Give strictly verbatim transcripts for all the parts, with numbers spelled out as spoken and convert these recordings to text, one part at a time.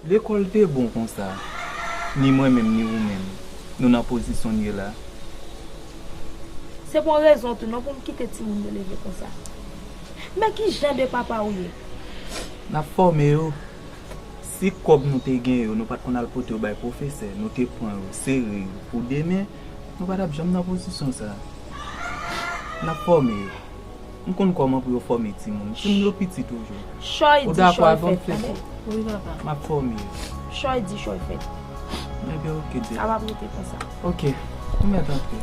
Lekòl te bon konsa. Ni mwen menm, ni ou menm, nou nan pozisyon n ye la. Se pou yon rezon tou non pou m kite timoun yo leve konsa. Men ki jan de papa ou ye? N ap fòme yo. Si kòb nou te gen yo, nou pa t konn al pote yo bay pwofesè, nou te pran yo, sere yo pou demen, nou pa t ap janm nan pozisyon sa a. N ap fòme yo. M konn kòman pou yo fòme timoun. Timoun yo piti toujou. Choy di choy fèt, tande? Wi, papa. M ap fòme yo. Choy di choy fèt. Ebyen, oke, Dye. Sa p ap rete konsa. Oke. Ou mèt antre.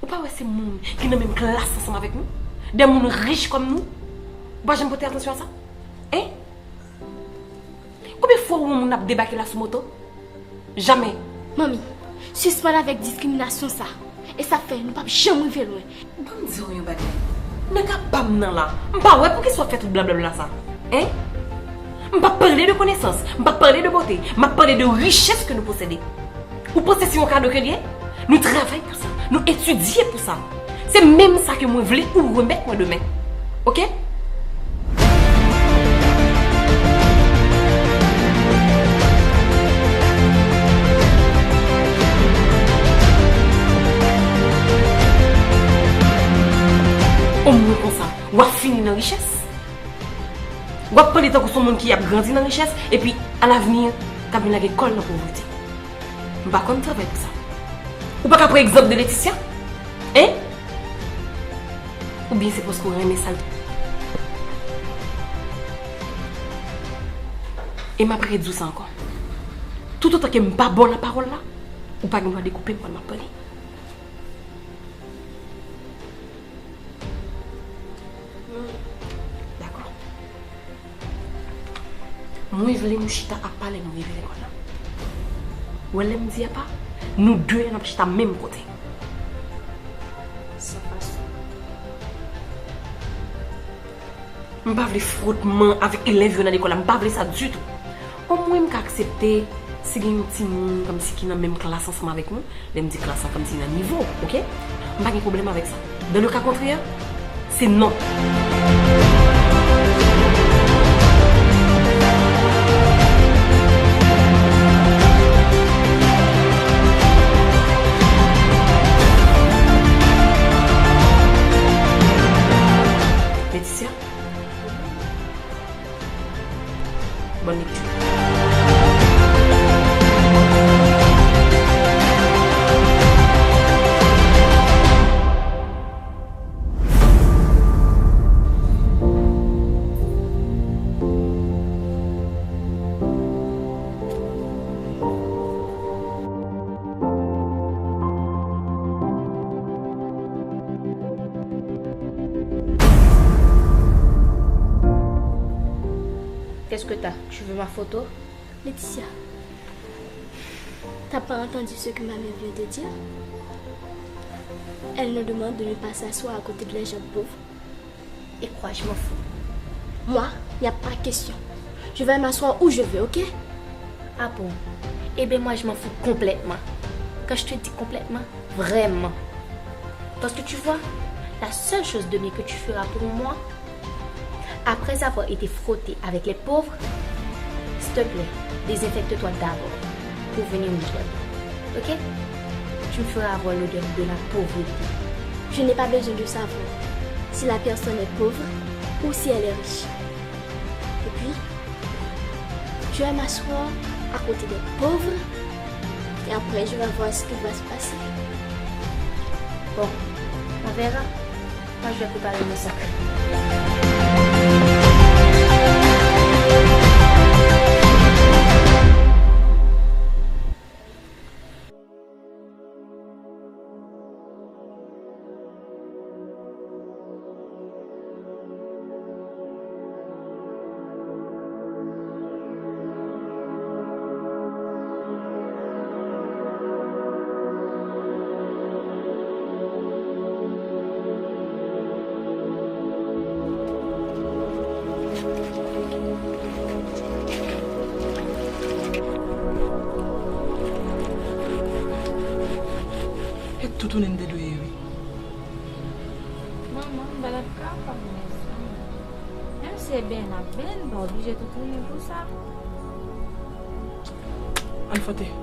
Ou pa wè se moun ki nan menm klas ansanm avèk nou? De moun rich kòm nou? Ou pa janm pote atansyon a sa? Hein? Konbyen fwa ou wè yon moun ap debake la sou moto? Jamè. Manmi, sispann avèk diskriminasyon sa. E sa fè nou p ap janm rive lwen. Ban m di w yon bagay. Nan ka pa m nan la, m pa wè poukisa w ap fè tout blablabla sa. Hein? M p ap pale de konesans, m p ap pale de bote, m ap pale de richès ke nou posede. Ou panse se yon kado ke l ye? Nou travay pou sa, nou etidye pou sa. Se menm sa ke mwen vle ou remèt mwen demen. Oke? Omwen konsa, w ap fini nan richès. W ap pale tankou se yon moun ki ap grandi nan richès, epi alavni, k ap vin lage kò l nan povrete. M pa konn travay pou sa. Ou pa ka pran egzanp de Leticia? Hein? Oubyen se paske w renmen sa l. E m ap redi w sa ankò. Toutotan ke m pa ba w lapawòl la, ou pa gen dwa dekoupe m pandan m ap pale. Dakò. Mwen vle nou chita apa lè nou rive lekòl la. Ou wè lè m di apa, nou de n ap chita menm kote. San fason. M pa vle fwotman avèk elèv yo nan lekòl la, m pa vle sa ditou. Omwen m ka aksepte si gen yon timoun kòmsi ki nan menm klas ansanm avèk nou, lè m di klas la kòmsi nan nivo, oke? M pa gen pwoblèm avèk sa. Dans le cas contraire, se non. Leticia, bonne lecture. Qu'est-ce que t'as? Tu veux ma photo? Laetitia, t'as pas entendu ce que ma mère vient de dire? Elle nous demande de ne pas s'asseoir à côté de la gente pauvre. Et quoi, je m'en fous. Moi, il n'y a pas question. Je vais m'asseoir où je veux, ok? Ah bon? Eh ben moi, je m'en fous complètement. Quand je te dis complètement, vraiment. Parce que tu vois, la seule chose de bien que tu feras pour moi, après avoir été frotté avec les pauvres, s'il te plaît, désinfecte-toi d'abord pour venir me joindre. Ok? Tu me feras avoir l'odeur de la pauvreté. Je n'ai pas besoin de savoir si la personne est pauvre ou si elle est riche. Et puis, je vais m'asseoir à côté des pauvres et après, je vais voir ce qui va se passer. Bon, on verra. Moi, je vais préparer mon sac. Tounen m te dwe ye wi. Manman, bagay kapab mezanmi. Menm si e benyen n ap benyen, n pa oblije tou tounen pou sa. Al Fante,